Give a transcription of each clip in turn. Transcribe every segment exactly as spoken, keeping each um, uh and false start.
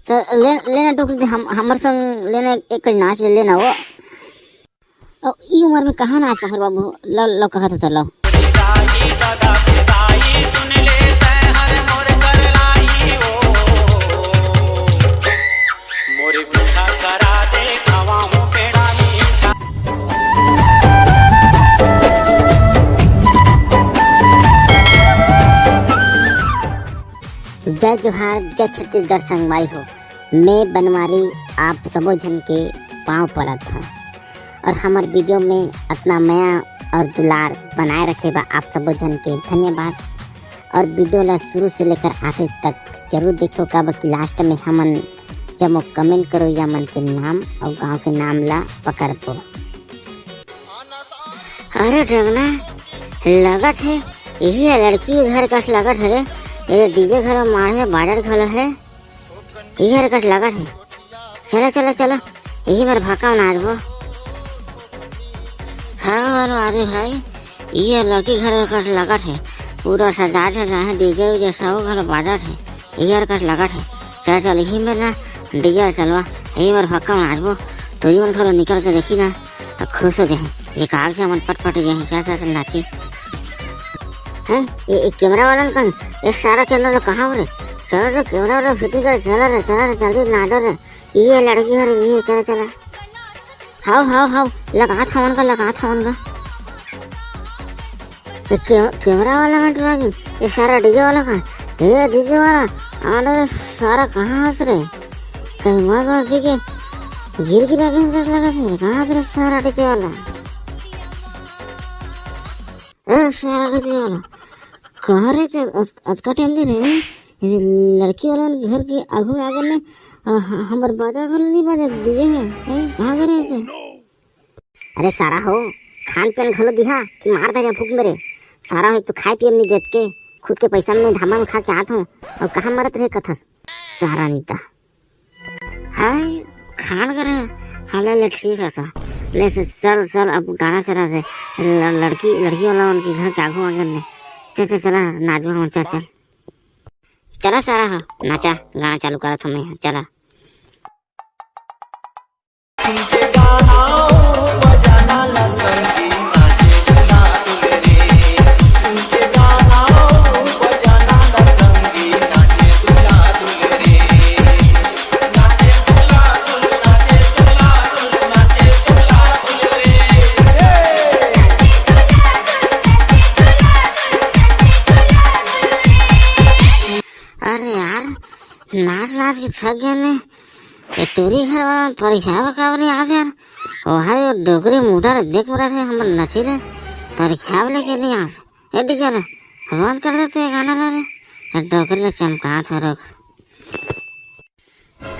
च-, ले, लेना डोकरी दे, हम, हमर संग लेना एक, एक नाच ले लेना वो। ओ, ई उम्र में कहाँ नाच पाहूं रे बाबू? लो, लो, कहत होता, लो। जय जोहार, जय छत्तीसगढ़ संगवारी हो। मैं बनवारी आप सबो झन के पाँव परत हूँ और हमर वीडियो में अतना मया और दुलार बनाए रखे बा आप सबो झन के धन्यवाद। और वीडियो ला शुरू से लेकर आखिर तक जरूर देखो, काबर कि लास्ट में हमन जम्मो कमेंट करो या मन के नाम और गांव के नाम ला पकड़बो। अरे डंगना, लगत हे यही है लड़की के घर कस लगत है रे। ये डीजे घर में माढ़े बाजत घलो है, यही हर कस लगत है। चलो चलो चलो, यही बर भक्का नाचबो। हाँ बनवारी भाई, ये लड़की घर कस लगत है, पूरा सजाए धजाए है, डीजे वीजे सब घर बाजत है, यही हर कस लगत है। चल चल, यही मेर ना डीजे चलवा, यही मेर भक्का नाचबो। तो ये मन थोड़ा निकल के देखी ना, तो खुश हो जाए, ये काल से मन पटपट जाए। चल चल चल नाची। हैं? ये, ये कैमरा वाला कहाँ? ये सारा कैमरा वाला कहाँ हो रे? चलो रे, कैमरा वाला फिटिंग कर, चलो रे, चलो रे, जल्दी नाचो रे। ये लड़की हो रे, ये चलो चलो। हाव हाव हाव, लगात हवन का, लगात हवन का। ये कै-, कैमरा वाला मत लगी, ये सारा डीजे वाला का। ये डीजे वाला, अरे सारा कहाँ हंस रे? कहीं मौत वौत पी के गिर गिरा के हंस लगा फिर, कहाँ हंस रे सारा डीजे वाला? ए सारा डीजे वाला, कहाँ रे ते अत-, अतका टाइम दे रे? ये लड़की वाला घर के आगू में आकर ने, अ, ह-, हमर बाजा घलो नहीं बाजा दिए है, हैं? कहाँ करे है ते? अरे सारा हो, खान पेन घलो दिहा कि मार दे फूक मेरे। सारा हो, एक तो खाए पिए में नहीं देत के, खुद के पैसा में ढाबा में खा के आत हो, और कहाँ मरत रहे कथस सारा नीता। हाय, खान करे। हाँ ले ले, ठीक है सा। ले से चल चल, अब गाना चला दे। ल-, लड़की, लड़की वाला उनके घर के आगू आगे ने। चल चल चला, नाचबा हम, चल चल। चला सारा हो, नाचा, गाना चालू करत हमें, चला। अरे यार, नाच नाच के थक गए ने। ये टूरी घर वाला परीक्षा काबर नहीं आते यार? ओ हरे, वो डोकरी मुंडा रे, देख रहा थे हम नची रे, परीक्षा लेके नहीं आते। ए डीजे वाला, बंद कर देते ये गाना ला रे। ये डोकरी ला चमका थोड़ा।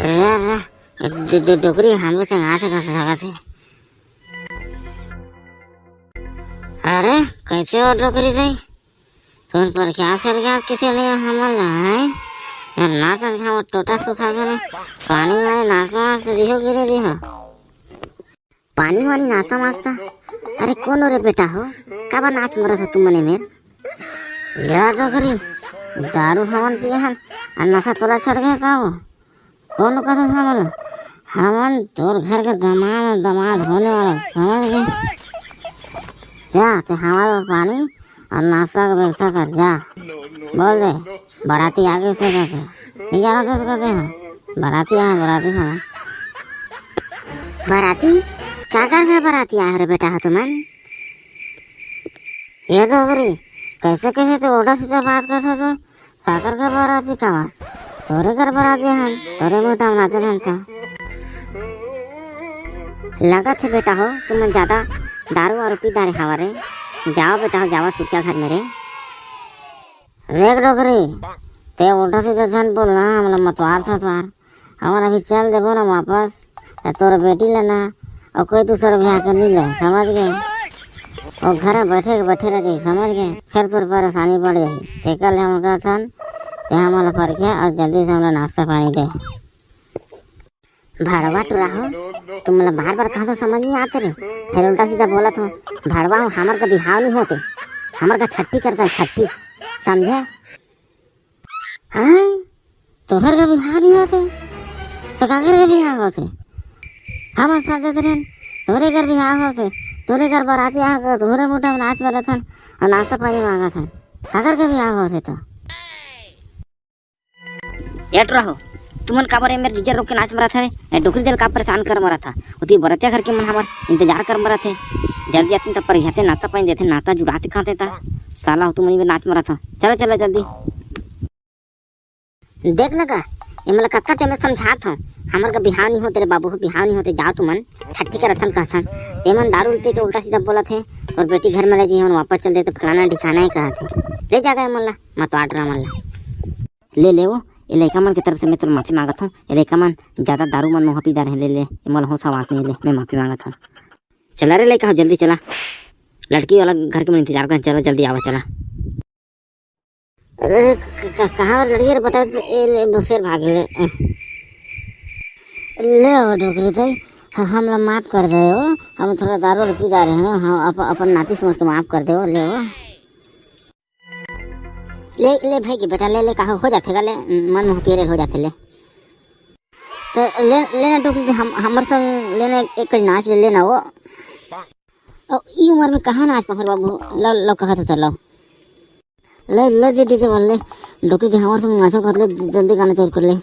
रे, रे, डो-, डो-, डोकरी हमरे संग आथे कस लगत हे। अरे, कैसे हो डोकरी दाई? तुम पर क्या सर गया किसी ने हमन ला, हैं? यार, ना तो हम टोटा सुखा गए, पानी वाले नाश्ता वास्ता दिहो कि नहीं दिहो? पानी वाली नाश्ता वास्ता? अरे, कौन हो रे बेटा हो? काबर नाच मरत हो तुम मने मेर? या डोकरी, दारू हमन पिए हन, आ नशा तोला चढ़ गए का हो? कौन कहत हस हमन ला? हमन तोर घर के दामाद, दामाद होने वाला, समझ गए? जा, ते हमारे पानी और नाश्ता का व्यवस्था कर, जा। बोल दे, बाराती आगे से करके। नहीं जाना तो कहते हैं, बाराती आए, बाराती हम। बाराती? का कर है बाराती आए रे बेटा हो तुमन? ये डोकरी, कैसे कैसे तो उल्टा सीधा बात करत हो तू? काकर घर बराती का आवाज? तोरे घर बराती हन, तोरे मुंह टाम नाचत हन त। लगत हे बेटा हो, तुमन ज्यादा दारू वारू पी डारे हवा रे। जाओ बेटा हो, जाओ सुखिया घर में रे। देख डोकरी, ते उल्टा सीधा झन बोल ना, हमला मतवार सतवार। हमन अभी चल देबो ना वापस, त तोर बेटी ला ना, और कोई दूसर ब्याह कर नहीं ले, समझ गए? वो घर में बैठे के बैठे रह जाई, समझ गए? फिर तोर परेशानी बढ़ जाई। तेकर ले हमन कहत हन, ते हमन ला परखे और जल्दी से हमला नाश्ता पानी दे। भड़वा टुरा हो, तुम ला बार बार कहा तो समझ नहीं आते रे, फिर उल्टा सीधा बोलत हो। भड़वा हो, हमर का बिहाव नहीं होते, हमर का छट्ठी करता है, छट्ठी, समझे? हैं? तोहर का बिहाव नहीं होते? तो काकर के बिहाव होथे? हमन साथ जात रहेन, तोरे घर बिहाव होथे, तोरे घर बराती आए हन, तोरे मुठा में नाच मरत हन, अउ नाश्ता पानी मांगत हन। काकर के बिहाव होथे तो? ए टुरा हो, तुमन काबर ए मेर डीजे रोक के नाच मरत हरे? ए डोकरी दे ल का परेशान कर मरत हा? ओती बरतिया घर के मन हमर इंतजार कर मरत हे। जल्दी आतिन त परिहाते नाश्ता पानी देथे, नाश्ता जुड़ाते खाते त। साला हो तुमन ए मेर नाच मरत हा। चला, चला जल्दी। देख न का, ए मोला कतका टाइम ले समझात हंव, हमर का बिहाव नहीं होते रे बाबू, बिहाव नहीं होते, जाव तुमन, छट्ठी करथन कहथन। ते मन दारू पी के उल्टा सीधा बोलत हे, तोर बेटी घर में ले जइहन, वापस चल दे त फलाना ढिकाना हे कहत हे। ले जा गा ए मन ला, मतवाल टुरा मन ला। ले ले वो, ए लइका मन के तरफ से मैं तोर माफी मांगत हंव। ए लइका मन ज्यादा दारू मन मुंह पी डारे हे, ले ले, ए मोला होश हवास नहीं, ले, मैं माफी मांगत हंव। चला रे लइका हो, जल्दी चला, लड़की वाला घर के मन इंतजार कर, चला जल्दी आवा, चला। अरे क-, क-, कहाँ लड़की रे, बता तो, ए ले, फेर भाग ले। ले ओ डोकरी दाई, ह-, हमला माफ कर दे ओ, हम थोड़ा दारू वारू पी डारे हन, हम अप-, अपन नाती समझ के माफ कर दे ओ, ले ओ। ले, ले भाई के बेटा, ले, ले, कहा हो जाथे गा, ले, मन मुंह पियरे हो जाथे, ले। तो ले, ले ना डोकरी दाई, हम, हमर संग ले ना एक, एक नाच ले, ले ना वो। ओ, ई उम्र में कहाँ नाच पाहूं बाबू, लो, लो, कहत होता, लो। ले, ले जे डीजे वाला ले, डोकरी दाई हमर संग नाचो कर ले, जल्दी गाना चालू कर ले।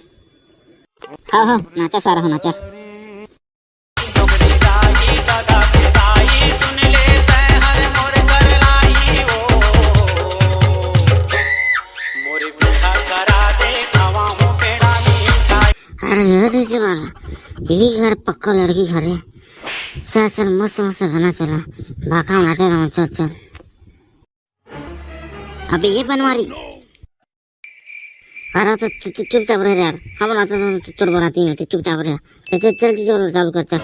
हाँ, हाँ, नाचा सारा हो, नाचा। अरे ये डीजे वाला, यही घर पक्का लड़की घर है। चल, चल, मस्त, मस्त गाना चला, भाखा नाचा, चल, चल। अबे ये बनवारी। अरे तो चु-, चु-, चुपचाप रह रे यार, हम नाचा तो तोर बराती में, तो चुपचाप रह। चल, चल, चल, चल, चालू कर, चल।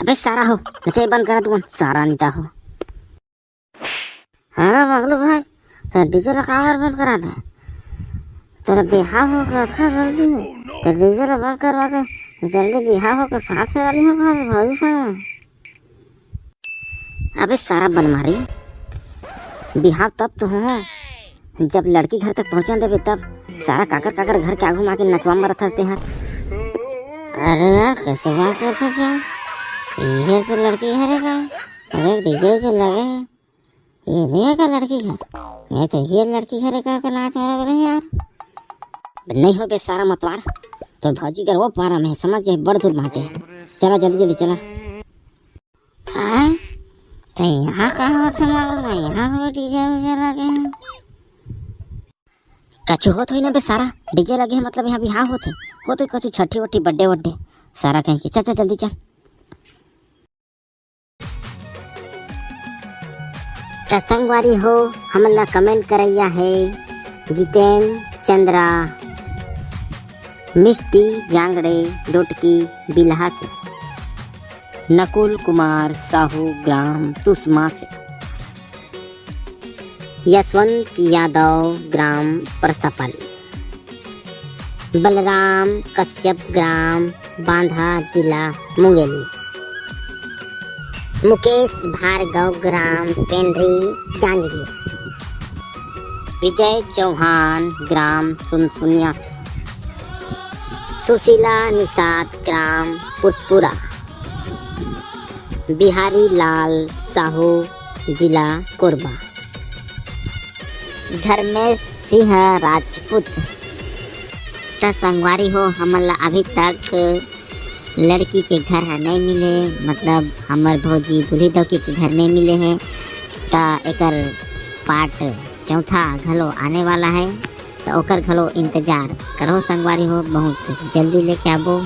अबे सारा हो, नचई बंद करा तुमन, सारा नीता हो। अरे बगलू भाई, तो डीजे ला काबर बंद करा दे? तोरा बिहाव हो के अतका जल्दी, तो डीजे ला बंद करवा के जल्दी बिहाव हो के साथ में वाली हो घर भौजी संग में। अबे सारा बनमारी, बिहाव तब तो हो, जब लड़की घर तक पहुंचन देबे तब। सारा काकर काकर घर के आगू में आके नचवा मरत हस ते हर। अरे यार, कैसे बात करत हस यार? ये तो लड़की घर है का? अरे डीजे के लगे है। ये नहीं है का लड़की घर? ये तो ये लड़की घर है का, का नाच वाला नहीं यार। नहीं हो बे सारा मतवार, तोर भौजी घर वो पारा में है, समझ गए, बड़ दूर पहुंचे। चला जल्दी जल्दी चला। हैं? तो यहाँ का होत हे मालूम नहीं, यहाँ तो डीजे वीजे लगे हैं। कछु होत होई ना बे सारा, डीजे लगे है मतलब यहाँ बिहाव होत हे, होत होई कछु छठी वठी बर्थडे वर्थडे, सारा कहीं के। चल चल जल्दी चल। त संगवारी हो, हमन ला कमेंट करइया है जितेन चंद्रा, मिष्टी जांगड़े, डोटकी बिलहा से। नकुल कुमार साहू, ग्राम तुसमा से। यशवंत यादव, ग्राम परसापाली। बलराम कश्यप, ग्राम बांधा, जिला मुंगेली। मुकेश भार्गव, ग्राम पेंड्री, जांजगीर। विजय चौहान, ग्राम सुनसुनिया से। सुशीला निषाद, ग्राम पुटपुरा। बिहारी लाल साहू, जिला कोरबा। धर्मेश सिंह राजपूत। त संगवारी हो, हमन ला अभी तक लड़की के घर ह नहीं मिले, मतलब हमर भौजी दूल्ही डौकी के घर नहीं मिले हे। त एकर पार्ट चौथा घलो आने वाला है, त ओकर घलो इंतजार करो संगवारी हो, बहुत जल्दी लेके आबो।